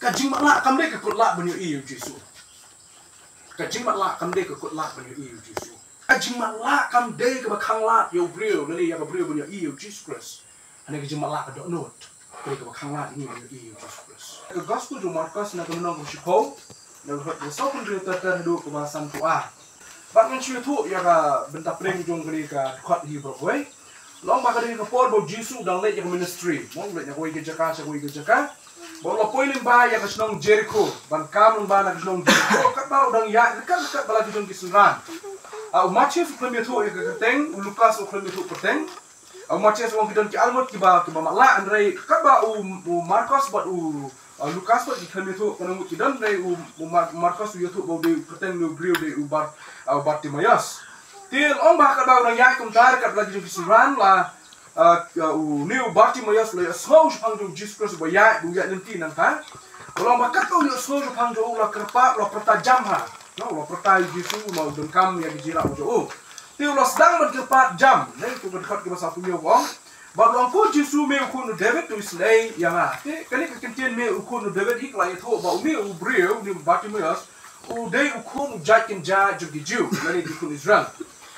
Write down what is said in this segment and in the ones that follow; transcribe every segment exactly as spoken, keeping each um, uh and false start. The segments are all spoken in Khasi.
Ka jingmatlah kam dei ka kut lad ban ïohi ïa u Jisu. Ka jingmatlah kam dei ka kut lad ban ïohi ïa u Jisu. Ka jingmatlah kam dei kaba khanglad ïa u briew, lane ïa ka briew ban ïohi ïa u Jisu Khrist. Hynrei ka jingmatlah ka dohnud ka dei kaba khanglad ïa ngi ban ïohi ïa u Jisu Khrist. Ka gospel jong u Markos na ka lynnong kaba shiphew, na ka dkhot kaba sawphew hynriew ter ter haduh kaba sanphew ar. Bad ngan shu ïathuh ïa ka bynta pdeng jong kane ka dkhot hi baroh kawei. Long ba ka dei ka por ba u Jisu u dang leit ïa ka ministry. Mo, u leit na kawei ka jaka sha kawei ka jaka. Ba u la poi lyngba ïa ka shnong Jerikho. Ban kam lyngba na ka shnong Jerikho. Katba u dang ïaid ryngkat ryngkat bad la ki jong ki synran. Ah, u Mathaios u khlem ïathuh ïa ka kyrteng, u Lukas u khlem ïathuh kyrteng. Ah, u Mathaios u ong ki don ki arngut kiba, kiba matlah, hynrei katba u, u Markos bad u, ah, Lukas bad ki khlem ïathuh kane ngut ki don, hynrei u, u Mar-, Markos u ïathuh ba u dei u kyrteng ne u briew dei u Bar-, ah, u Bartimaios. Te ong ba katba u dang ïaid kumta ryngkat bad la ki jong ki synran la, ah, ah, une u Bartimaios u la ïohsngew shaphang jong u Jisu Khrist uba ïaid, ba u ïaid lynti nangta. Ba long ba katba u ïohsngew shaphang jong u u la kyrpad, u la pyrta jam ha. No, u la pyrta ïa u Jisu, u la donkam ïa ka jingïarap jong u. Te u la sdang ban kyrpad jam, ne, tu ka dkhot kaba sawphew hynñiew ka ong. Bad u ong, "Ko Jisu, me u khun u David, to isynei ïa nga." Te kane ka kyntien me u khun u David hi ka la ïathuh ba une u briew, une u Bartimaios, u dei u khun u jait kynjait jong ki Jiw, lane ki khun Israel.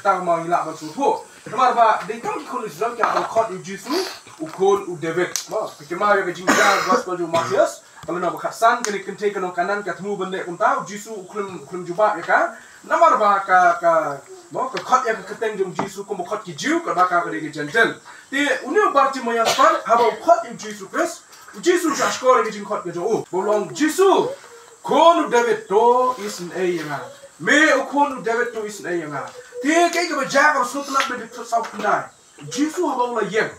Tang ma ngi lah ban sngewthuh. Namar ba dei tang ki khun Israel ki hap ban khot ïa u Jisu u khun u David. Mo, phi kynmaw ïa ka jingjia gospel jong u Mathaios, ka lynnong ba khatsan, kane ka kynthei ka nong Kanaan ka thmu ban leh kumta, u Jisu u khlem, u khlem jubab ïa ka. Namar ba ka, ka, mo, ka khot ïa ka kyrteng jong u Jisu kum ba khot ki Jiw, katba ka, ka dei ka Jentil. Te une u Bartimaios pat, haba u khot ïa u Jisu Khrist, u Jisu u shahshkor ïa ka jingkhot ka jong u. Ba u ong, "Jisu, khun u David, to isynei ïa nga. Me u khun u David, to isynei ïa nga." Te kaei kaba jia, kaba sngewtynnat, ba dei ka dkhot sawphew khyndai. Jisu haba u la ïeng.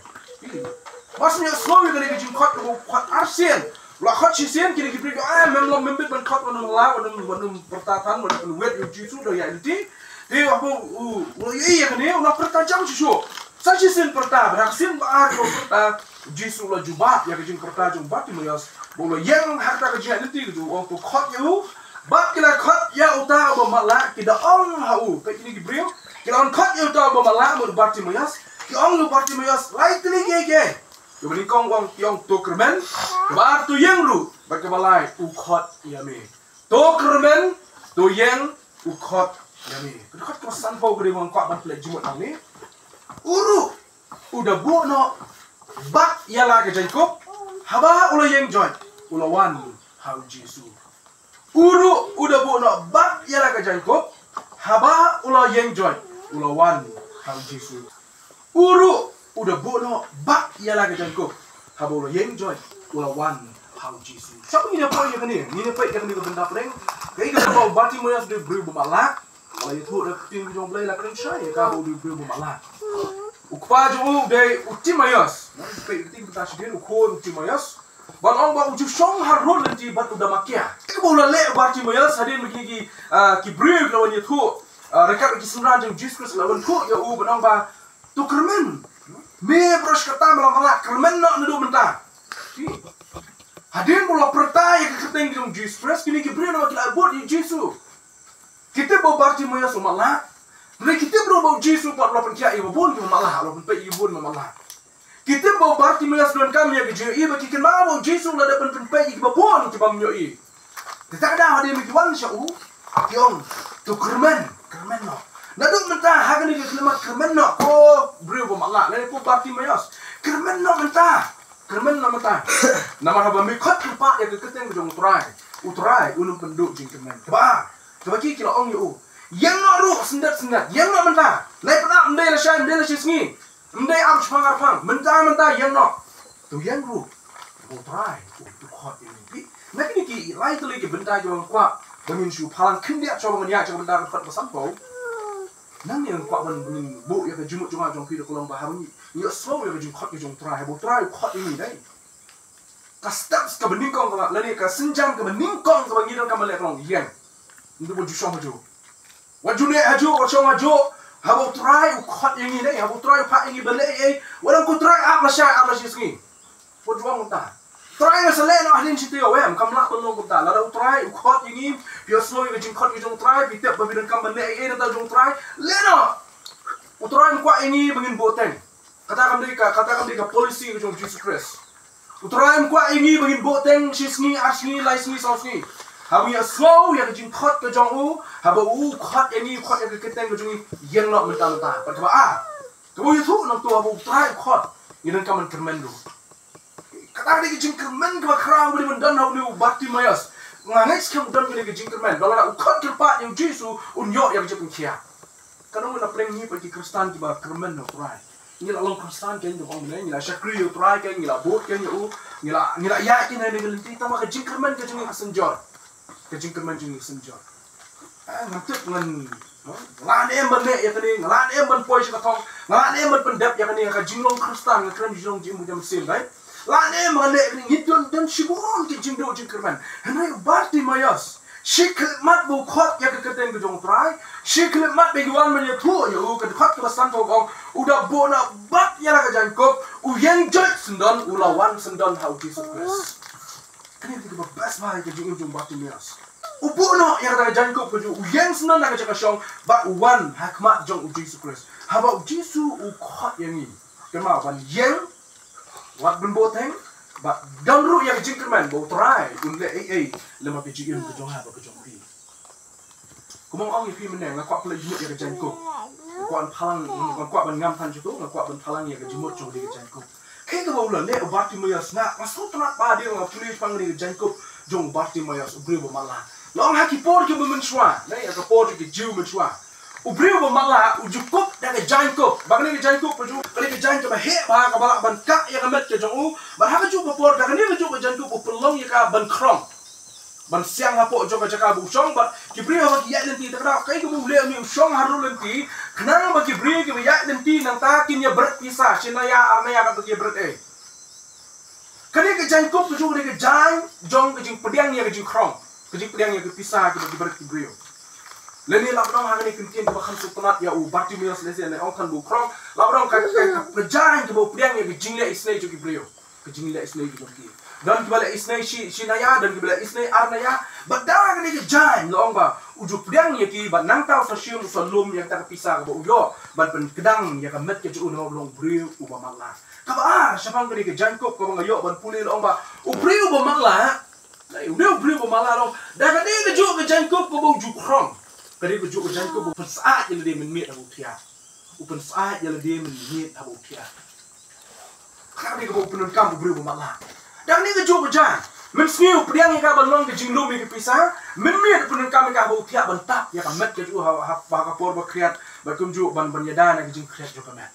Ba sngewsih ïa kane ka jingkhot kaba u khot arsien. U la khot shisien, kine ki briew, ah, mem lom mem bit ban khot, ban ym lah, ban ym, ban ym pyrta than, ban ym wet ïa u Jisu da ïaid lynti. Te haba u, u la ïohi ïa kane, u la pyrta jam shuh shuh. Sa shisien pyrta, bad ha ka sien ba ar ka pyrta, u Jisu u la jubab ïa ka jingpyrta jong u Bartimaios. Ba u la ïeng ha kata ka jingïaid lynti ka jong u, u ong, "To khot ïa u." Bad ki la khot ïa uta uba matlah, ki da ong ha u. Peit kine ki briew, ki la ong, "Khot ïa uta uba matlah, mut u Bartimaios." Ki ong ïa u Bartimaios, lai tylli kiei kiei. Kaba nyngkong u ong, ki ong, "To kyrmen." Kaba ar, "To ïeng ruh." Bad kaba lai, "U khot ïa me." "To kyrmen, to ïeng, u khot ïa me." Ka dkhot kaba sanphew ka dei ba nga kwah ban pynleit jingmut nangne. U ruh u da buh noh bad ïa la ka jaiñkup, haba u la ïeng joit, u la wan ha u Jisu. U ruh u da buh noh bad ïa la ka jaiñkup, haba u la ïeng joit, u la wan ha u Jisu. U ruh u da buh noh bad ïa la ka jaiñkup, haba u la ïeng joit, u la wan ha u Jisu. Sha ba ngin ïa poi ïa kane, ngin ïa poi ïa kane ka bynta pdeng. Kaei kaba u Bartimaios u dei u briew ba matlah. Ba la ïathuh da ka ktien ka jong U Blei, la kren shai ïa ka ba u dei u briew ba matlah. U kpa jong u u dei u Timaios. Peit ka ktien mynta shadien, u khun u Timaios. Ba long ba u ju shong harud lynti bad u da makia. Kaei kaba u la leh u Bartimaios hadien ba kine ki, ah, ki briew ki la wan ïathuh, ah, ryngkat ki synran jong u Jisu Khrist, la wan thuh ïa u, ba long ba, "To kyrmen. Me briew kata me la matlah, kyrmen noh naduh mynta." Hadien ba u la pyrta ïa ka kyrteng jong u Jisu Khrist, kine ki briew namar ki la bud ïa u Jisu. Ki tip ba u Bartimaios u matlah. Hynrei ki tip ruh ba u Jisu pat u la pynkhiah ïa kiba bun kiba matlah, u la pynpeit ïa kiba bun kiba matlah. Ki tip ba u Bartimaios u donkam ïa ka jingïohi, bad ki kynmaw ba u Jisu u la dep ban pynpeit ïa kiba bun kiba ym ïohi. Te kata ka daw hadien ba ki wan sha u, ki ong, "To kyrmen, kyrmen noh. Naduh mynta ha kane ka khyllipmat kyrmen noh, ko briew ba matlah, lane ko Bartimaios. Kyrmen noh mynta. Kyrmen noh mynta. Namar haba me khot kyrpad ïa ka kyrteng ka jong U Trai, U Trai un ym pynduh jingkyrmen." Kaba ar, kaba ki, ki la ong ïa u, "Ïeng noh ruh, syndet syndet, ïeng noh mynta. Lai pynah, ym dei lashai, ym dei lashisngi. Ym dei ar shipang ar phang, mynta mynta ïeng noh. To ïeng ruh. Ba U Trai u, u khot ïa me." Phi, na kine ki lai tylli ki bynta kiba nga kwah ba ngin shu phalang khyndiat shuwa ba ngan ïaid sha ka bynta ka dkhot ba sanphew. Nangne nga kwah ban, ba ngin buh ïa ka jingmut jong nga jong phi da ka long ba haba ngi, ngi ïohsngew ïa ka jingkhot ka jong U Trai, haba U Trai u khot ïa ngi, dei ka steps kaba nyngkong kaba, lane ka sienjam kaba nyngkong kaba ngi donkam ban leh ka long ïeng. Ym dei ba ju shong hajuh. Wat ju leh hajuh, wat shong hajuh. Haba U Trai u khot ïa ngi, ne, haba U Trai u phah ïa ngi ban leh ei ei, wat ong ko Trai ap lashai, ap lashisngi. Wat ju ong kumta. Trai, nga sa leh noh hadien shi taïew, em, kam lah ban long kumta. Lada U Trai u khot ïa ngi, phi ïohsngew ïa ka jingkhot ka jong U Trai, phi tip ba phi donkam ban leh ei ei na ka bynta jong U Trai, leh noh. U Trai um kwah ïa ngi ba ngin buhteng. Kata kam dei ka, kata kam dei ka policy ka jong U Jisu Khrist. U Trai um kwah ïa ngi ba ngin buh teng shi sngi, ar sngi, lai sngi, saw sngi. Haba ngi ïa sngew ïa ka jingkhot ka jong u, haba u khot ïa ngi, khot ïa ka kyrteng ka jong ngi, ïeng noh mynta mynta. Bad kaba ar, kaba u ïathuh nangta haba u Trai u khot, ngi donkam ban kyrmen ruh. Kata ka dei ka jingkyrmen kaba khraw ba dei ban don ha une u Bartimaeus. Nga ngeit skhem u don kane ka jingkyrmen ba lada u khot kyrpad ïa u Jisu, un ïoh ïa ka jingpynkhiah. Ka nong na pdeng ngi pat ki Khristan kiba kyrmen ha u Trai. Ngi la long Khristan kein, ngi la shakri ïa u Trai kein, ngi la bud kein ïa u, ngi la, ngi la ïaid kein ha kane ka lynti, tangba ka jingkyrmen ka jong ngi ka sngewjor. Ka jingkyrmen jong ngi ka sngewjor. Ah, nga tip ngan, ha? Nga la ne em ban leh ïa kane, nga la ne em ban poi sha ka thong, nga la ne em ban pyndep ïa kane, ka jinglong Khristan, nga kren jinglong jingim jong mynsiem, right? La ne em ban leh ïa kane, ngi don, don shibun ki jingduh jingkyrmen. Hynrei u Bartimaeus, shi khyllipmat ba u khot ïa ka kyrteng ka jong u Trai, shi khyllipmat ba ki wan ban ïathuh ïa u, ka dkhot kaba san ka ong, u da buh noh bad ïa la ka jaiñkup, u ïeng joit syndon, u la wan syndon ha u Jisu Khrist. Kane ka dei kaba best bha ïa ka jingim jong u Bartimaeus. U buh noh ïa kata ka jaiñkup ka jong u, u ïeng syndon na ka jaka shong, bad u wan ha khmat jong u Jisu Khrist. Haba u Jisu u khot ïa ngi, kynmaw ban ïeng, wat ban buh teng, bad don ruh ïa ka jingkyrmen ba u Trai un leh ei ei lem bad ka jingim ka jong nga bad ka jong phi. Kumba nga ong ïa phi mynne, nga kwah pynleit jingmut ïa ka jaiñkup. Nga kwah ban phalang, nga kwah ban ngam than shuh, nga kwah ban phalang ïa ka jingmut jong kane ka jaiñkup. Kaei kaba u la leh u Bartimaeus, nga, nga sngewtynnat ba hadien nga pule shaphang kane ka jaiñkup jong u Bartimaeus, u briew ba matlah. Long ha ki por kiba mynshuwa, ne, ha ka por ki Jiw mynshuwa, u briew ba matlah u ju kup da ka jaiñkup. Ba kane ka jaiñkup ka ju, kane ka jaiñ kaba heh bha, kaba lah ban kah ïa ka met ka jong u. Bad ha kajuh ka por, da kane kajuh ka jaiñkup u pynlong ïa ka ban khrong, ban siang hapoh jong ka jaka ba u shong, bad ki briew haba ki ïaid lynti, te ka dei kaei kaba u leh, u shong ha ri lynti, khnang ba ki briew kiba ïaid lynti nangta kin ïa bret pisa, shi naya, ar naya, katba ki ïa bret ei. Kane ka jaiñkup ka jong, kane ka jaiñ jong ka jingpdiang ïa ka jingkhrong, ka jingpdiang ïa ka pisa kiba ki bret ki briew. Lane lah ban ong ha kane ka ktien kaba kham sngewtynnat ïa u Bartimaeus, lehse lane ong than ba u khrong, lah ban ong ka, ka, ka, ka jaiñ kaba u pdiang ïa ka jingleh isynei jong ki briew. Ka jingleh isynei jong ki. Don kiba leh isynei shi, shi naya, don kiba leh isynei ar naya. Bad da kane ka jaiñ la ong ba u ju pdiang ïa ki, bad nangta u sa shim, u sa lum ïa kata ka pisa kaba u ïoh ban pynkdang ïa ka met ka jong u namar ba u long u briew uba matlah. Kaba ar shaphang kane ka jaiñkup kaba nga ïoh ban pule, la ong ba u briew uba matlah, u dei u briew uba matlah, la ong, da kane kajuh ka jaiñkup kaba u ju khrong, kane kajuh ka jaiñkup ba u pynsyaid ïa lade mynmiet haba u thiah. U pynsyaid ïa lade mynmiet haba u thiah. Kata ka dei kaba u pyndonkam u briew ba matlah. Da kane kajuh ka jaiñ, mynsngi u pdiang ïa ka ban long ka jinglum ïa ka pisa, mynmiet u pyndonkam ïa ka haba u thiah ban tap ïa ka met ka jong u ha, ha, ha ka por ba khriat, bad kumjuh ban, ban ïada na ka jingkhriat jong ka met.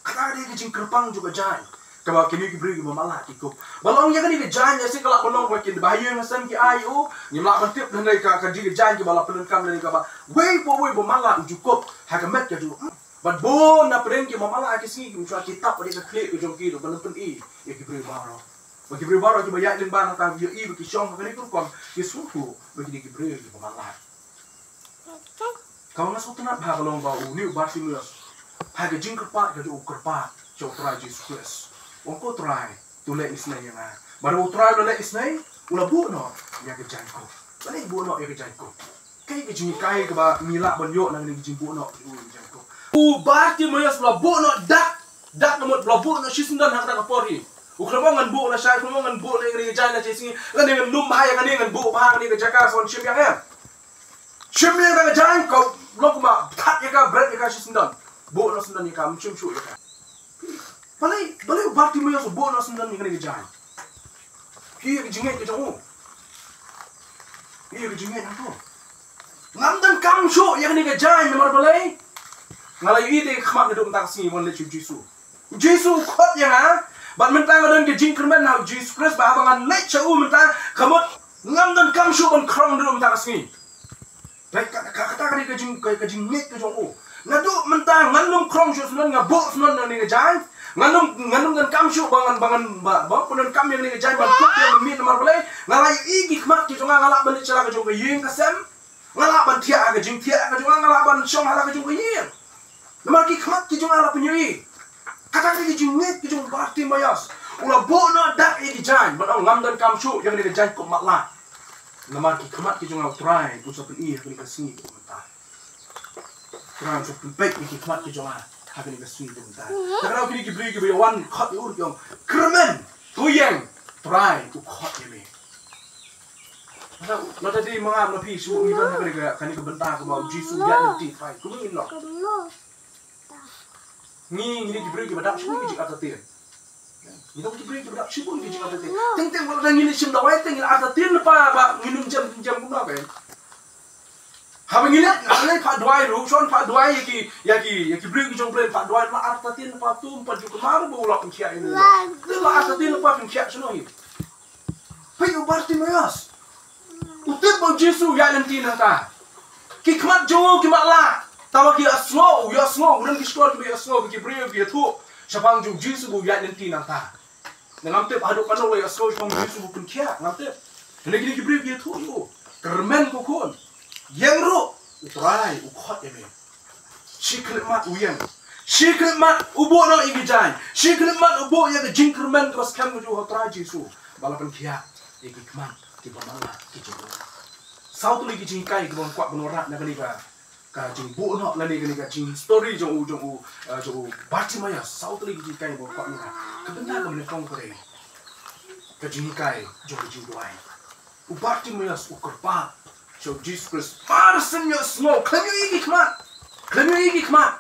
Kata ka dei ka jingkyrpang jong ka jaiñ kaba kine ki briew kiba matlah ki kup. Ba long ïa kane ka jaiñ, ïa shi ka lah ban long ba kin ba ha ïing ha sem ki ai ïa u, ngim lah ban tip, hynrei ka, ka dei ka jaiñ kaba la pyndonkam, lane kaba uwei pa uwei ba matlah u ju kup ha ka met ka jong u. Bad bun na pdeng ki ba matlah ha ki sngi ki mynshuwa ki tap ïa ka khlieh ka jong ki ruh ban pyni ïa ki briew baroh. Ba ki briew baroh kiba ïaid lyngba nangta ki ïohi ba ki shong ha kane ka rukom, ki sngewthuh ba kine ki briew kiba matlah. Kaba nga sngewtynnat bha ka long ba une u Bartimaeus, ha ka jingkyrpad ka jong u, u kyrpad sha u Trai Jisu Khrist, u ong, ko Trai, to leh isynei ïa nga. Bad haba u Trai u la leh isynei, u la buh noh ïa ka jaiñkup. Balei buh noh ïa ka jaiñkup? Kaei ka jinghikai kaba ngi lah ban ïoh na kane ka jingbuh noh ïa ka jaiñkup? U Bartimaeus u la buh noh dak, dak, namar u la buh noh shisyndon ha kata ka por hi. U khlem ong ngan buh lashai, u khlem ong ngan buh lane kane ka jaiñ lashai sngi, lane ngan lum bha ïa kane, ngan buh bha kane ka jaka, sa wan shim ïa nga. Shim ïa kata ka jaiñ, ka long kumba that ïa ka, bret ïa ka shisyndon. Buh noh syndon ïa ka, ym shim shuh ïa ka. Balei, balei u Bartimaeus u buh noh syndon ïa kane ka jaiñ? Phi ïohi ïa ka jingngeit ka jong u? Phi ïohi ïa ka jingngeit hangto? Ngam donkam shuh ïa kane ka jaiñ, namar balei? Nga la ïohi da ka khmat naduh mynta ka sngi ban leit sha u Jisu. U Jisu u khot ïa nga, bad mynta nga don ka jingkyrmen ha u Jisu Khrist ba haba ngan leit sha u mynta, ka mut ngam donkam shuh ban khrong naduh mynta ka sngi. Peit ka, ka, kata ka dei ka jing, ka, ka jingngeit ka jong u. Naduh mynta ngan ym khrong shuh syndon, nga buh syndon ïa kane ka jaiñ. Ngan ym, ngan ym donkam shuh ba ngan, ba ngan, ba, ba pyndonkam ïa kane ka jaiñ ban kup ïa mynmiet, namar balei? Nga la ïohi ki khmat ki jong nga, nga lah ban leit sha la ka jong ka ïing ka sem. Nga lah ban thiah ha ka jingthiah ka jong nga, nga lah ban shong ha la ka jong ka ïing. Namar ki khmat ki jong nga la pynïohi. Kata ka dei ka jingngeit ka jong u Bartimaeus. U la buh noh dak ïa ki jaiñ, bad u ong ngam donkam shuh ïa kane ka jaiñkup matlah. Namar ki khmat ki jong nga u Trai un sa pyni ha kane ka sngi kaba mynta. U Trai un sa pynpeit ïa ki khmat ki jong nga ha kane ka sngi kaba mynta. Te kane kine ki briew kiba ïa wan khot ïa u ki ong, kyrmen, to ïeng. Trai u khot ïa me. Lada, lada dei ma nga ma phi shu ngi don ha kane ka, kane ka bynta kaba u Jisu u ïaid lynti, Trai, kumno ngin long? Ngi, ngi dei ki briew kiba dap shibun ki jingartatien. Ngi dei ki briew kiba dap shibun ki jingartatien. Teng teng lada ngi leit shim dawai teng ngi la artatien lypa ba ngin ym jem jem kumno, kan? Haba ngi leit, ngi leit phah duwai ruh, shon phah duwai ïa ki, ïa ki, ïa ki briew ki jong U Blei, phah duwai, la artatien lypa, to ym pat ju kynmaw ba u la pynkhiah ïa ngi. Te la artatien lypa, pynkhiah shano hi? Peit u Bartimaeus. U tip ba u Jisu u ïaid lynti nangta. Ki khmat jong u ki matlah. Tangba ki ïohsngew, u ïohsngew, u don ki shkor kiba ïohsngew, ki briew ki ïathuh shaphang jong u Jisu ba u ïaid lynti nangta. Ngam tip haduh katno la ïohsngew shaphang u Jisu ba u pynkhiah, ngam tip. Hynrei kine ki briew ki ïathuh ïa u. Kyrmen ko khun. Ïeng ruh, U Trai u khot ïa me. Shi khyllipmat u ïeng. Shi khyllipmat u buh noh ïa ki jaiñ. Shi khyllipmat u buh ïa ka jingkyrmen kaba skhem ka jong u, ha U Trai Jisu ba la pynkhiah ïa ki khmat kiba matlah ki jong u. Saw tylli ki jinghikai kiba nga kwah ban wanrah na kane ka, ka jingbuh noh lane kane ka jinghistory jong u, jong u, eh, jong u Bartimaeus. Saw tylli ki jinghikai kiba nga kwah ban wanrah. Ka bynta kaba nyngkong ka dei ka jinghikai jong ka jingduwai. U Bartimaeus u kyrpad sha u Jisu Khrist. Mar shen ïohsngew, khlem ïohi ki khmat. Khlem ïohi ki khmat.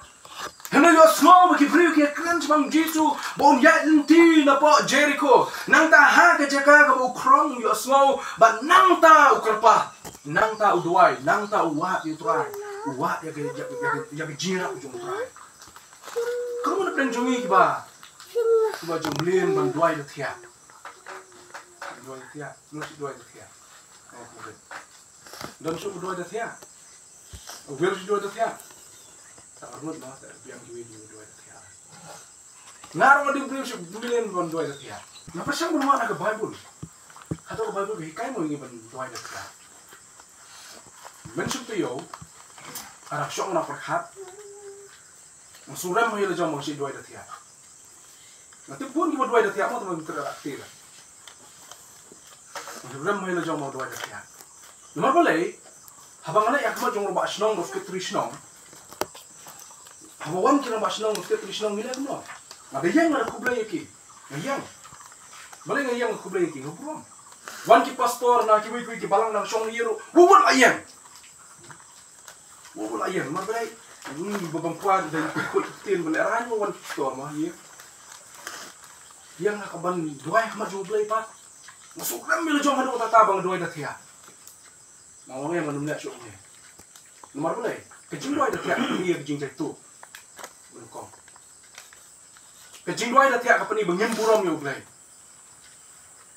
Hynrei ïohsngew ba ki briew ki ïakren shaphang u Jisu ba un ïaid lynti napoh Jeriko. Nangta ha ka jaka kaba u khrong, ïohsngew ba nangta u kyrpad. Nangta u duwai, nangta u wad ïa u Trai. U wad ïa ka, ïa ka, ïa ka, ïa ka jingïarap jong u Trai. Kumno na pdeng jong ngi kiba, kiba ju mlien ban duwai da thiah. Duwai da thiah, mlien shu duwai da thiah. Oh, okay. Don shu duwai da thiah. Wel shu duwai da thiah. Ta arngut ma, ta biang kiwei kiwei duwai da thiah. Nga ruh nga dei u briew shu mlien ban duwai da thiah. Nga pyrshang ban wad na ka Baibl. Hato ka Baibl ka hikai mo ïa ngi ban duwai da thiah? Mynshuwa te ïoh, nga dang shong na pyrkhat. Nga shu rem ha ïing la jong ba nga shu duwai da thiah. Nga tip bun kiba duwai da thiah mo, tangba kim kren ïa ka kti la. Nga shu rem ha ïing la jong ba nga duwai da thiah. Namar balei, haba nga leit ïa khmat jong u rangbah shnong, u secretary shnong. Haba wan ki rangbah shnong, u secretary shnong, ngi leh kumno? Nga da ïeng, nga da khublei ïa ki. Nga ïeng. Balei nga ïeng, nga khublei ïa ki, nga burom. Wan ki pastor na kiwei kiwei ki balang na shong ïa ruh, u bun la ïeng. Wa u la ïeng, namar balei? Ngi ba bam kwah da ngi kut ktien ba lehrain, ma wan ki pastor ma ïeng. Ïeng ha ka ban duwai ha khmat jong U Blei pat. Nga shu rem ïa la jong haduh katta ba nga duwai da thiah. Nga ong ïa, ngan ym leh shuh ïa. Namar balei? Ka jingduwai da thiah ka pyni ïa ka jingjaituh. Nyngkong. Ka jingduwai da thiah ka pyni ba ngim burom ïa U Blei.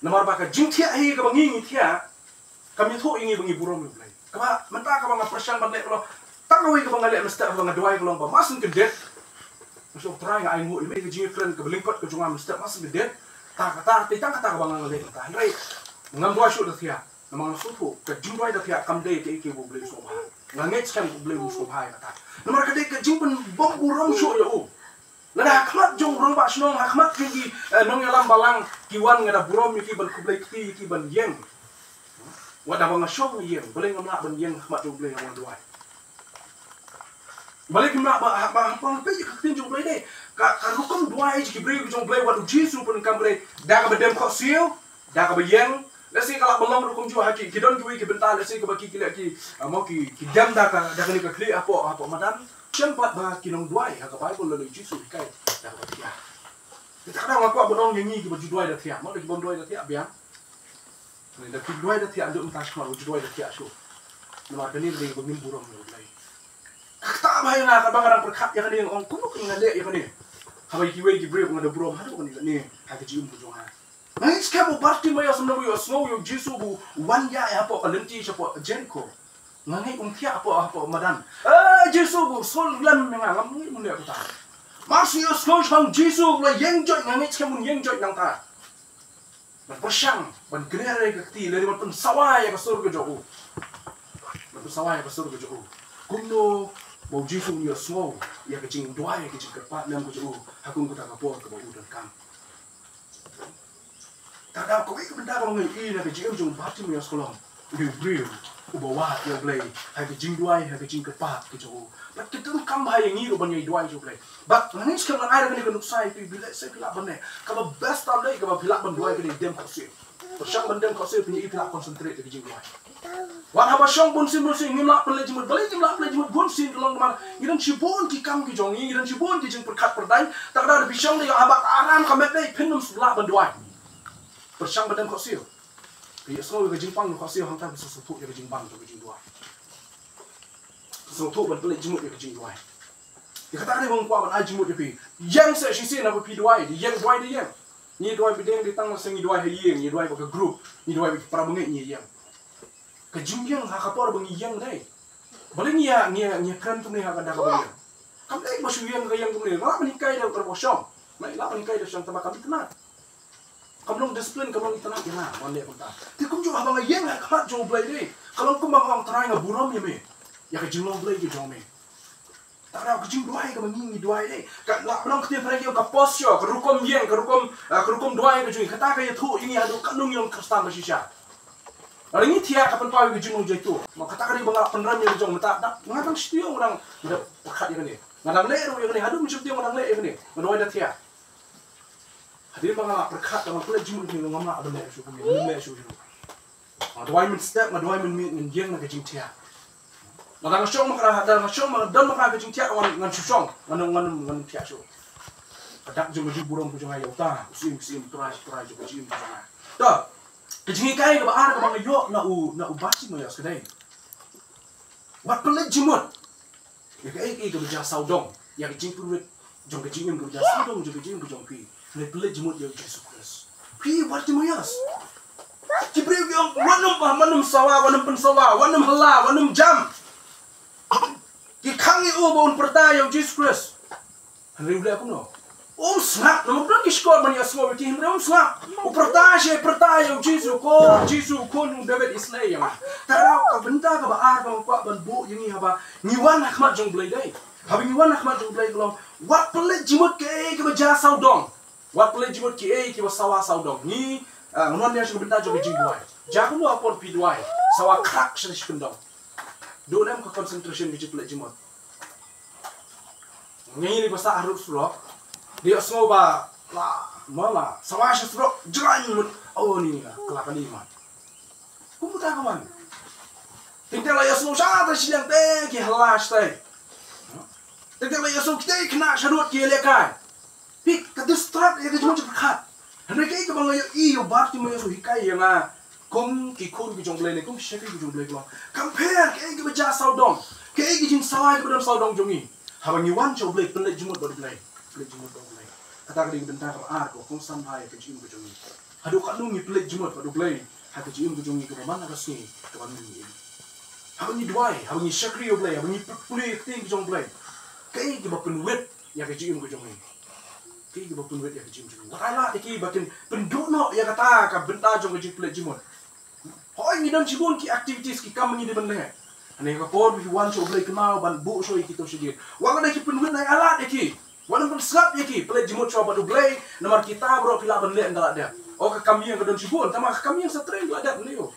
Namar ba ka jingthiah hi kaba ngi ngi thiah, kam ïathuh ïa ngi ba ngi burom ïa U Blei. Kaba mynta kaba nga pyrshang ban leh ka long, tang kawei kaba nga leh mynstep haba nga duwai ka long ba mar shen kyndit. Nga shu, Trai, nga ainguh ïa me, ka jingïakren kaba lyngkot ka jong nga mynstep mar shen kyndit. Ta kata, te tang kata kaba nga leh mynta. Hynrei ngam duwai shuh da thiah. Namar nga sngewthuh ka jingduwai da thiah kam dei kaei kaei ba U Blei u sngewbha. Nga ngeit skhem U Blei u sngewbha ïa kata. Namar ka dei ka jingpynbym burom shuh ïa u. Lada ha khmat jong u rangbah shnong, ha khmat jong ki, eh, nongïalam balang, ki wan, nga da burom ïa ki, ban khublei kti ïa ki, ban ïeng. Wat haba nga shong ïeng, balei ngam lah ban ïeng ha khmat jong U Blei ban duwai? Balei kim lah ba, ba, ba, ba peit ïa ka ktien jong U Blei de? Ka, ka rukom duwai jong ki briew jong U Blei, wat U Jisu u pyndonkam, balei? Da kaba dem khohsiew, da kaba ïeng. Lehse ka lah ban long ruh kumjuh ha ki, ki don kiwei ki bynta, lehse kaba ki, ki leh ki, ah, mo ki, ki dem da ka, da kane ka khlieh hapoh, hapoh madan. Shem pat ba ki nongduwai ha ka Baibl lane U Jisu u hikai da kaba thiah. Te kata nga kwah ban ong ïa ngi kiba ju duwai da thiah, mo, da ki bym duwai da thiah biang. Lane da ki duwai da thiah, ym tang shuh, ju duwai da thiah shuh. Namar kane ka dei ba ngim burom ïa U Blei. Kata ba ïa nga, kaba nga dang pyrkhat ïa kane, nga ong kumno nga leh ïa kane. Haba ïa kiwei ki briew nga da burom haduh kane, kane ha ka jingim ka jong nga. Nga ngeit skhem u Bartimaeus, ym da u ïohsngew ïa u Jisu ba u wan ïaid hapoh ka lynti shapoh Jeriko. Nga ngeit um thiah hapoh, hapoh madan. Eh, Jisu, ba u sngewlem ïa nga, ngam ngeit um leh kata. Mar shu ïohsngew shaphang u Jisu ba u la ïeng joit, nga ngeit skhem un ïeng joit nangta. Ban pyrshang, ban kner ïa ka kti, lane ban pynsawa ïa ka sur ka jong u. Ban pynsawa ïa ka sur ka jong u. Kumno ba u Jisu un ïohsngew ïa ka jingduwai, ïa ka jingkyrpad lem ka jong u ha kum kata ka por kaba u donkam. Te da kawei ka bynta kaba ngi ïohi na ka jingim jong u Bartimaeus ka long, u dei u briew uba wad ïa U Blei ha ka jingduwai, ha ka jingkyrpad ka jong u. Bad ka donkam bha ïa ngi ruh ban ïai duwai sha U Blei. Bad nga ngeit skhem ngan ai da kane ka nuksa ïa phi, phi leh seh phi lah ban leh. Kaba best tam dei kaba phi lah ban duwai ka dei dem khohsiew. Pyrshang ban dem khohsiew phi ïa phi lah concentrate ïa ka jingduwai. Wat haba shong bunsien bunsien ngim lah pynleit jingmut, balei ngim lah pynleit jingmut bunsien ka long namar ngi don shibun ki kam ki jong ngi, ngi don shibun ki jingpyrkhat pyrdaiñ. Te ka daw da phi shong da ïoh haba ka aram ka met dei phin ym lah ban duwai. Pyrshang ban dem khohsiew. Phi ïohsngew ïa ka jingpang jong khohsiew hangta phi sngewthuh ïa ka jingbang jong ka jingduwai. Sngewthuh ban pynleit jingmut ïa ka jingduwai. Ïa kata ka dei ba nga kwah ban ai jingmut ïa phi. Ïeng seh shisien haba phi duwai, ïeng duwai, ïeng. Ngi duwai phi deng dei tang ba seh ngi duwai ha ïing, ngi duwai bad ka group, ngi duwai bad ki para bangeit ngi ïeng. Ka jingïeng ha ka por ba ngi ïeng dei. Balei ngi ïa, ngi ïa, ngi ïa kren kumne ha ka da kaba ïeng. Kam dei ba shu ïeng ka ïeng kumne. Nga lah ban hikai da kaba shong. Nga lah ban hikai da shong tang ba kam itynnad. Kam long discipline, kam long itynnad ïa nga ban leh kumta. Te kumjuh haba nga ïeng ha khmat jong U Blei dei, ka long kumba nga ong Trai nga burom ïa me ïa ka jinglong Blei ka jong me. Te ka daw ka jingduwai kaba ngi ngi duwai dei. Ka la long kti phareng ïa ka posture, ka rukom ïeng, ka rukom, ah, ka rukom duwai ka jong ngi. Kata ka ïathuh ïa ngi haduh katno ngi long Khristan ba shisha. Lada ngi thiah ka pynpaw ïa ka jingmong jaitu. Ma kata ka dei ba nga la pynrem ïa ka jong mynta da nga dang shu tieng, nga dang, nga dang pyrkhat ïa kane. Nga dang leh ruh ïa kane, haduh mynshwa tieng nga dang leh ïa kane. Nga duwai da thiah. Hadien ba nga la pyrkhat, nga pynleit jingmut ïa kane, ngam lah ban leh shuh kumne, ngam leh shuh shuh. Nga duwai mynstep, nga duwai mynmiet, ngan ïeng na ka jingthiah. Lada nga shong ma ka, lada nga shong ma, don ma ka jingthiah, ngan, ngan shu shong, ngan, ngan, ngan thiah shuh. Ka dak jong ka jingburom ka jong nga ïa uta u Syiem, u Syiem, u Trai, u Trai jong ka jingim ka jong nga. To, ka jinghikai kaba ar kaba nga ïoh na u, na u Bartimaeus ka dei, wat pynleit jingmut ïa kaei kaei kaba jia sawdong, ïa ka jingpynwit jong ka jingim kaba jia sawdong jong ka jingim ka jong phi. Leit pynleit jingmut ïa u Jisu Khrist. Phi Bartimaeus, ki briew ki ong, wat nym, wat nym sawa, wat nym pynsawa, wat nym hylla, wat nym jam. Ki khang ïa u ba un pyrta ïa u Jisu Khrist. Hynrei u leh kumno? Um sngap, namar don ki shkor ban ïa sngew ïa ki, hynrei um sngap. U pyrta shi, pyrta ïa u Jisu, ko Jisu, khun u David, islei ïa nga. Te ka daw ka bynta kaba ar kaba nga kwah ban buh ïa ngi haba ngi wan ha khmat jong U Blei dei. Haba ngi wan ha khmat jong U Blei ka long, wat pynleit jingmut kaei kaba jia sawdong. Wat pynleit jingmut kiei kiba sawa sawdong. Ngi, ah, ngan wan ïa sha ka bynta jong ka jingduwai. Jia kumno ha por phi duwai, sawa khrak sha shi kyndong. Duh ne em ka concentration ka jingpynleit jingmut. Ngi ni ba sah ha surok. Dei ïohsngew ba la, ma la sawa sha surok, jraiñ mut. Oh, ni la kylla kali ma. Kumta ka wan. Teng teng la ïohsngew shatei shiliang te ki hylla shatei. Teng teng la ïohsngew kitei khynnah sharud ki ïalehkai. Phi, ka distract ïa ka jingmut jingpyrkhat. Hynrei kaei kaba nga ïohi ïa u Bartimaeus u hikai ïa nga kum ki khun ki jong U Blei ne kum ki shakri ki jong U Blei ka long, kam pher kaei kaba jia sawdong, kaei ka jingsawa kaba don sawdong jong ngi. Haba ngi wan sha U Blei, pynleit jingmut bad U Blei. Pynleit jingmut bad U Blei. Kata ka dei ka bynta kaba ar kaba kongsan bha ïa ka jingim ka jong ngi. Haduh katno ngi pynleit jingmut bad U Blei ha ka jingim ka jong ngi kaba man la ka sngi kaba ngi im. Haba ngi duwai, haba ngi shakri ïa U Blei, haba ngi pule ïa ka ktien ka jong U Blei, kaei kaba pynwit ïa ka jingim ka jong ngi? Kaei kaba pynwit ïa ka jingim jong ngi? Wat ai lad ïa ki ba kin pynduh noh ïa kata ka bynta jong ka jingpynleit jingmut. Hooid, ngi don shibun ki activities, ki kam ba ngi dei ban leh. Hynrei ha ka por ba phi wan sha U Blei, kynmaw ban buh shuwa ïa kito shi jied. Wat lada ki pynwit, ai lad ïa ki. Wat nym pynsngap ïa ki. Pynleit jingmut shuwa bad U Blei, namar kita baroh phi lah ban leh ynda la dep. O, ka kam ïing ka don shibun, tangba ka kam ïing sa trei ynda la dep ne ïoh.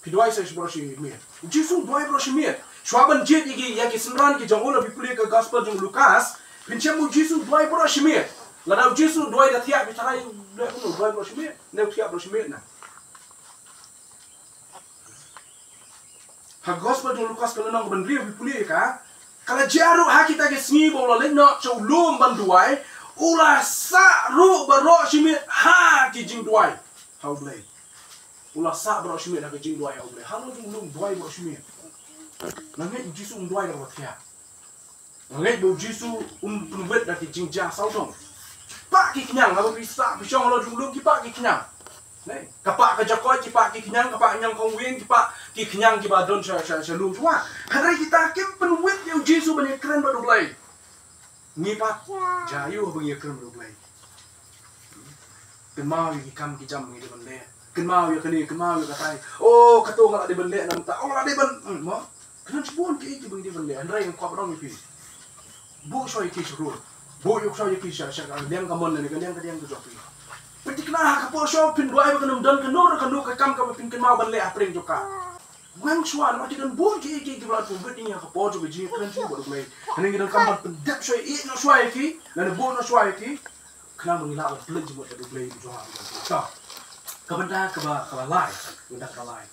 Phi duwai sa baroh shi miet. U Jisu u duwai baroh shi miet. Shuwa ban jied ïa ki, ïa ki synran ki jong u, lada phi pule ka gospel jong u Lukas, phin shem ba u Jisu u duwai baroh shi miet. Lada u Jisu u duwai da thiah, phi tharai u leh kumno, u duwai baroh shi miet? Ne u thiah baroh shi miet na. Ha gospel jong u Lukas ka lynnong kaba hynriew, phi pule ïa ka, ka la jia ruh ha kita ki sngi ba u la leit noh sha u lum ban duwai, u la sah ruh baroh shi miet ha ki jingduwai ha U Blei. U la sah baroh shi miet ha ka jingduwai ha U Blei. Halor jong u lum duwai baroh shi miet. Nga ngeit u Jisu um duwai da kaba thiah. Nga ngeit ba u Jisu um pynwit da ki jingjia sawdong. Pah ki khñiang, haba phi sah phi shong halor jong u lum, ki pah ki khñiang. Ne? Ka pah ka jakoi, ki pah ki khñiang, ka pah ñiangkhongwien, ki pah ki khñiang kiba don sha, sha, sha lum shuwa. Hynrei kita kim pynwit ïa u Jisu ban ïakren bad U Blei. Ngi pat, jia aïu haba ngi ïakren bad U Blei? Kynmaw ïa ki kam ki jam ngi dei ban leh. Kynmaw ïa kane, kynmaw ïa katai. Oh, kato nga la dei ban leh na mynta. Oh, nga la dei ban, hmm, mo. Ka don shibun kiei kiba ngi dei ban leh. Hynrei nga kwah ban ong ïa phi, buh shuwa ïa ki sha road. Buh ïa shuwa ïa ki sha, sha ka liang kamon lane ka liang ka diang ka jong phi. Pynthikna ha ka por shuwa, phin duwai ba kan ym don kano kano ka kam kaba phin kynmaw ban leh hapdeng jong ka. Weng shuwa namar ki don bun kiei kiei kiba la pynwit ïa ngi ha ka por jong ka jingïakren jong ngi bad U Blei. Hynrei ngi donkam ban pyndep shuwa, ïeh noh shuwa ïa ki, lane buh noh shuwa ïa ki, khnang ba ngin lah ban pynleit jingmut bad U Blei jong ngi. Ka bynta kaba, kaba lai, bynta kaba lai.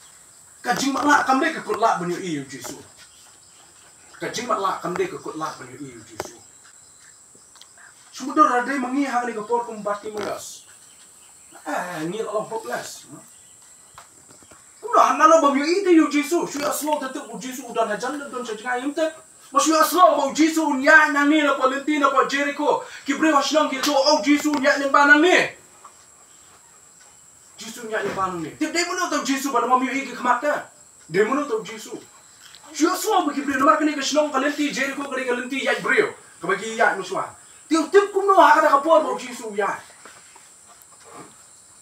Ka jingmatlah kam dei ka kutlad ban ïohi ïa U Jisu. Ka jingmatlah kam dei ka kutlad ban ïohi ïa U Jisu. Shu mutdur lada dei ma ngi ha kane ka por kum Bartimaeus. Eh, ngi la long hopeless. Kumno, haba ngi la bym ïohi te ïa U Jisu, shu ïohsngew te tip U Jisu u don hajan, don sha jngai, ym tip. Ma shu ïohsngew ba U Jisu un ïaid nangne na poh lynti na poh Jeriko. Ki briew ha shnong ki ïathuh, oh, U Jisu un ïaid lyngba nangne. Jisu un ïaid lyngba nangne. Te dei mano te U Jisu ba lada ym ïohi ki khmat te? Dei mano te U Jisu? Shu ïohsngew ba ki briew, namar kane ka shnong, ka lynti Jeriko ka dei ka lynti ïaid briew, kaba ki ïaid mynshuwa. Te u tip kumno ha kata ka por ba U Jisu u ïaid?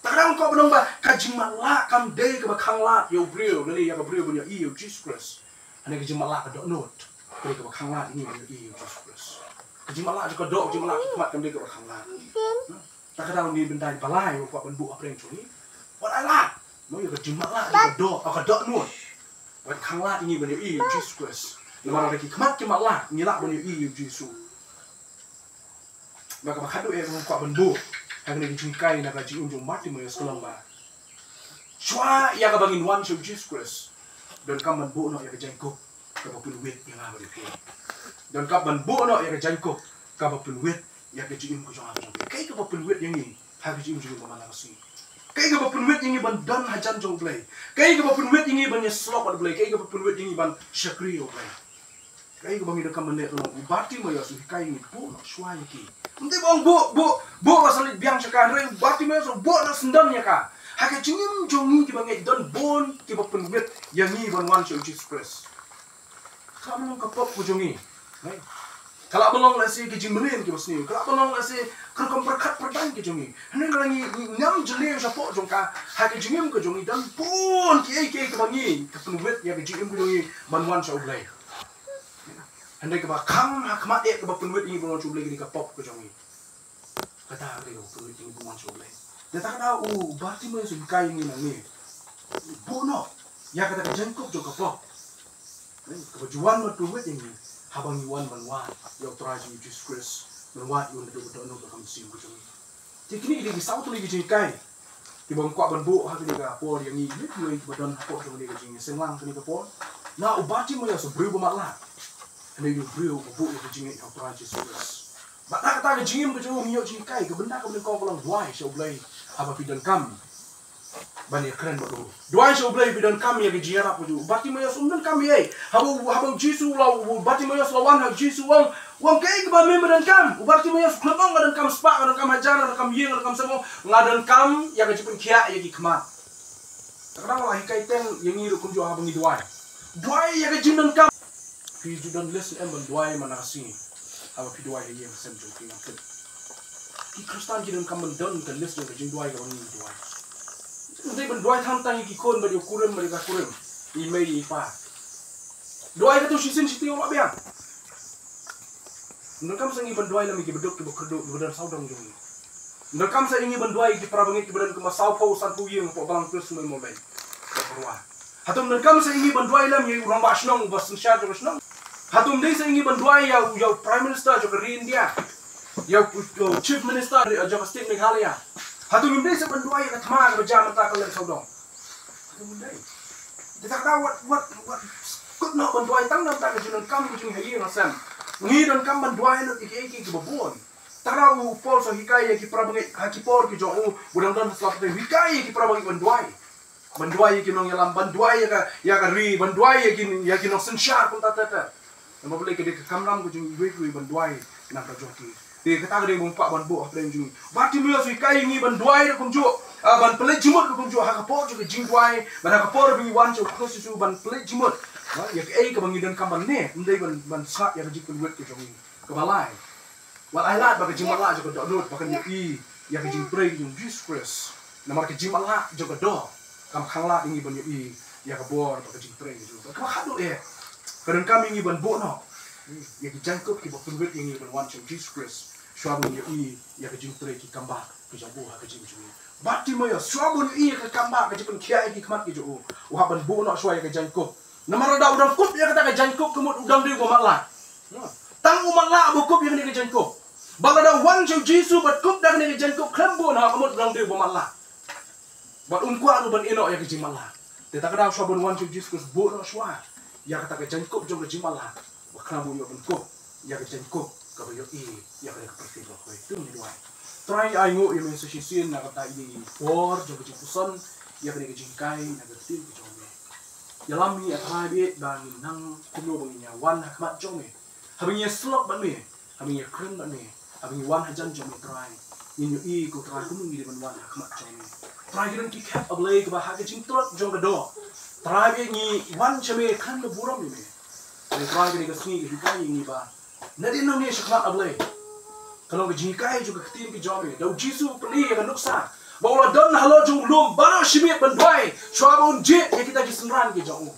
Te ka dang kwah ban ong ba ka jingmatlah kam dei kaba khanglad ïa u briew, lane ïa ka briew ban ïohi ïa U Jisu Khrist. Hynrei ka jingmatlah ka dohnud ka dei kaba khanglad ïa ngi ban ïohi ïa U Jisu Khrist. Ka jingmatlah jong ka doh, ka jingmatlah ka khmat kam dei kaba khanglad. Te ka dang dei bynta ba lai ba kwah ban buh hapdeng jong ngi. Wat ai lad mo ïa ka jingmatlah jong ka doh, ka dohnud ban khanglad ïa ngi ban ïohi ïa U Jisu Khrist. Namar lada ki khmat ki matlah, ngi lah ban ïohi ïa U Jisu. Bad kaba khatduh eh ba nga kwah ban buh ha kane ka jinghikai na ka jingim jong u Bartimaeus ka long ba, shuwa ïa kaba ngin wan sha U Jisu Khrist, donkam ban buh noh ïa ka jaiñkup kaba pynwit ïa nga bad ïa phi. Donkam ban buh noh ïa ka jaiñkup kaba pynwit ïa ka jingim ka jong nga bad jong phi. Kaei kaba pynwit ïa ngi ha ka jingim jong ngi man la ka sngi? Kaei kaba pynwit ïa ngi ban don hajan jong U Blei? Kaei kaba pynwit ïa ngi ban ïasyllok bad U Blei? Kaei kaba pynwit ïa ngi ban shakri ïa U Blei? Kaei kaba ngi donkam ban leh, ka long u Bartimaeus u hikai ïa ngi, buh noh shuwa ïa ki. Ym dei ba ong buh, buh, buh ba sa leit biang sha ka, hynrei u Bartimaeus u buh noh syndon ïa ka. Ha ka jingim jong ngi kiba ngeit don bun kiba pynwit ïa ngi ban wan sha U Jisu Khrist. Ka lah ban long ka pop ka jong ngi. Ka lah ban long lehse ki jingmlien kiba sniew. Ka lah ban long lehse ka rukom pyrkhat pyrdaiñ ka jong ngi. Hynrei lada ngi, ngi ngam jylliew shapoh jong ka, ha ka jingim ka jong ngi don bun kiei kiei kiba ngi, ka pynwit ïa ka jingim ka jong ngi ban wan sha U Blei. Hynrei kaba kham ha khmat eh kaba pynwit ïa ngi ban wan sha U Blei ka dei ka pop ka jong ngi. Kata ka dei kaba pynwit ïa ngi ban wan sha U Blei. Te kata ka daw u Bartimaeus u hikai ïa ngi nangne, buh noh ïa kata ka jaiñkup jong ka pop, kaba ju wan ban pynwit ïa ngi haba ngi wan ban wad ïa U Trai jong ngi Jisu Khrist, ban wad ïa U naduh ka dohnud ka mynsiem ka jong ngi. Te kine ki dei ki saw tylli ki jinghikai kiba nga kwah ban buh ha kane ka por ïa ngi, ïa kiwei kiba don hapoh jong kane ka jingïaseng lang kane ka por. Na u Bartimaeus u briew ba matlah, hynrei u briew uba buh ïa ka jingngeit ha U Trai Jisu Khrist. Bad na kata ka jingim ka jong u ngi ïoh jinghikai, ka bynta kaba nyngkong ka long duwai sha U Blei haba phi donkam ban ïakren bad u. Duwai sha U Blei, phi donkam ïa ka jingïarap ka jong u. U Bartimaeus um donkam ei ei. Haba u, haba u Jisu u la, u Bartimaeus u la wan ha u Jisu, u ong, u ong, kaei kaba me me donkam? U Bartimaeus u khlem ong nga donkam spah, nga donkam hajar, nga donkam ïing, nga donkam samong, nga donkam ïa ka jingpynkhiah ïa ki khmat. Te ka dang la hikai teng ïa ngi ruh kumjuh haba ngi duwai. Duwai ïa ka jingdonkam. Phi ju don list ne em ban duwai man la ka sngi haba phi duwai ha ïing ha sem jong phi? Ngam tip. Ki Khristan ki donkam ban don ka list jong ka jingduwai kaba ngi duwai. Ym dei ban duwai tang tang ïa ki khun bad ïa u kurim bad ïa ka kurim, ïa i mei ïa i pa. Duwai katto shisien shi taïew la biang. Ym donkam sa ïa ngi ban duwai lem ïa ki baduk, ki bakyrduh, ki badon sawdong jong ngi. Ym donkam sa ïa ngi ban duwai ïa ki para bangeit ki badon kumba sawphew sanphew ïing hapoh Balang Khrist Mawlai. Hato ym donkam sa ïa ngi ban duwai lem ïa u rangbah shnong, uba synshar jong ka shnong? Hato ym dei sa ïa ngi ban duwai ïa u, ïa u Prime Minister jong ka ri India, ïa u, u Chief Minister jong ka State Meghalaya? Hato ngim dei sa ban duwai ïa ka thma kaba jia mynta ka leng sawdong? Hato ngim dei? Te kata wat, wat, wat kut noh ban duwai tang na bynta ka jingdonkam ka jong ngi ha ïing ha sem. Ngi donkam ban duwai lut ïa kiei kiei kiba bun. Te kata u Paul sa hikai ïa ki para bangeit ha ki por ki jong u, u dang don ha sla pateng, u hikai ïa ki para bangeit ban duwai. Ban duwai ïa ki nongïalam, ban duwai ïa ka, ïa ka ri, ban duwai ïa ki, ïa ki nongsynshar kumta ter ter. Namar balei? Ka dei ka kamram ka jong iwei pa iwei ban duwai na ka bynta jong ki. Te kata ka dei ba nga kwah ban buh hapdeng jong ngi. Bartimaeus u hikai ïa ngi ban duwai ruh kumjuh, ah, ban pynleit jingmut ruh kumjuh, ha ka por jong ka jingduwai, bad ha ka por ba ngi wan sha u Khrist Jisu ban pynleit jingmut. Ha, ïa kaei kaba ngi donkam ban leh, ym dei ban, ban sah ïa ka jingpynwit ka jong ngi. Kaba lai, wat ai lad ba ka jingmatlah jong ka dohnud ba kan ïohi ïa ka jingtrei jong u Jisu Khrist. Namar ka jingmatlah jong ka doh kam khanglad ïa ngi ban ïohi ïa ka bor bad ka jingtrei jong u. Kaba khatduh eh, ka donkam ïa ngi ban buh noh ïa ki jaiñkup kiba pynwit ïa ngi ban wan sha u Jisu Khrist, shuwa ban ïohi ïa ka jingtrei ki kambah ka jong u ha ka jingim jong ngi. Bartimaeus, shuwa ban ïohi ïa ka kambah ka jingpynkhiah ïa ki khmat ki jong u, u hap ban buh noh shuwa ïa ka jaiñkup. Namar lada u dang kup ïa kata ka jaiñkup ka mut u dang dei u ba matlah. Tang u matlah ba kup ïa kane ka jaiñkup. Bad lada u wan sha u Jisu bad kup da kane ka jaiñkup khlem buh noh ka mut u dang dei u ba matlah. Bad um kwah ruh ban ïeh noh ïa ka jingmatlah. Te ta ka daw shuwa ban wan sha u Jisu Khrist buh noh shuwa ïa kata ka jaiñkup jong ka jingmatlah. Ba khlem buh ïoh ban kup ïa ka jaiñkup kaba ïohi ïa kane ka pyrthei ba hoi. To ngin duwai. Trai, ai nguh ïa me sa shisien na kata i por jong ka jingpuson ïa kane ka jinghikai na ka ktien ka jong me. Ïalam ïa Trai bad ba ngin nang kumno ba ngin ïa wan ha khmat jong me. Haba ngin ïa sylloh bad me, haba ngin ïa kren bad me, haba ngin wan hajan jong me Trai. Ngin ïohi ko Trai kumno ngi dei ban wan ha khmat jong me. Trai, ki don ki khep A Blei kiba ha ka jingtlot jong ka doh. Trai, ba ngi wan sha me khlem da burom ïa me. Trai, kane ka sngi ka hikai ïa ngi ba nadien nangne shakhmat A Blei, ka long ka jinghikai jong ka ktien ka jong me. Da u Jisu u plie ïa ka nuksa ba u la don halor jong u lum baroh shi miet ban duwai shuwa ba un jied ïa kita ki synran ki jong u.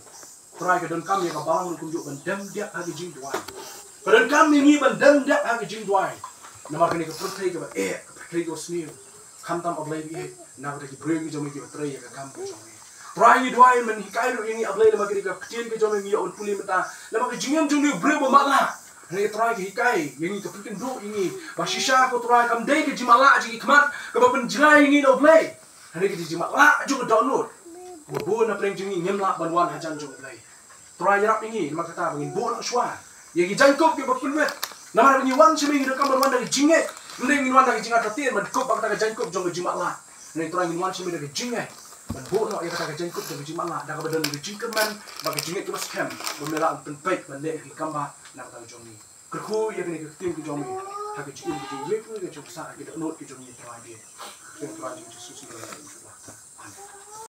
Trai, ka donkam ïa ka balang ruh kumjuh ban dem dep ha ka jingduwai. Ka donkam ïa ngi ban dem dep ha ka jingduwai. Namar kane ka pyrthei kaba eh, ka pyrthei kaba sniew, khamtam A Blei ba eh na kata ki briew ki jong me kiba trei ïa ka kam ka jong me. Trai, ngi duwai men hikai ruh ïa ngi A Blei namar kane ka ktien ka jong me ngi ïoh ban pule mynta. Namar ka jingim jong ngi u briew ba matlah. Hynrei Trai, ka hikai ïa ngi, ka pynkynduh ïa ngi ba shisha ko Trai kam dei ka jingmatlah jong ki khmat kaba pynjngai ïa ngi na U Blei. Hynrei ka jingmatlah jong ka dohnud kaba bun na pdeng jong ngi ngim lah ban wan hajan jong U Blei. Trai, ïarap ïa ngi namar kata ba ngin buh noh shuwa ïa ki jaiñkup kiba pynwit. Namar ba ngi wan sha me ngi donkam ban wan da ka jingngeit. Ym dei ngin wan da ka jingartatien ban kup ba kata ka jaiñkup jong ka jingmatlah. Hynrei Trai, ngin wan sha me da ka jingngeit ban buh noh ïa kata ka jaiñkup jong ka jingmatlah da kaba don ka jingkyrmen bad ka jingngeit kaba skhem ba me lah ban pynpeit ban leh ïa ki kambah na ka bynta jong ngi. Kyrkhu ïa kane ka ktien ka jong me ha ka jingim ka jingim ka jong sa ha ki dohnud ka jong ngi Trai. Ka ktien Trai jong Jisu Khrist. Amen.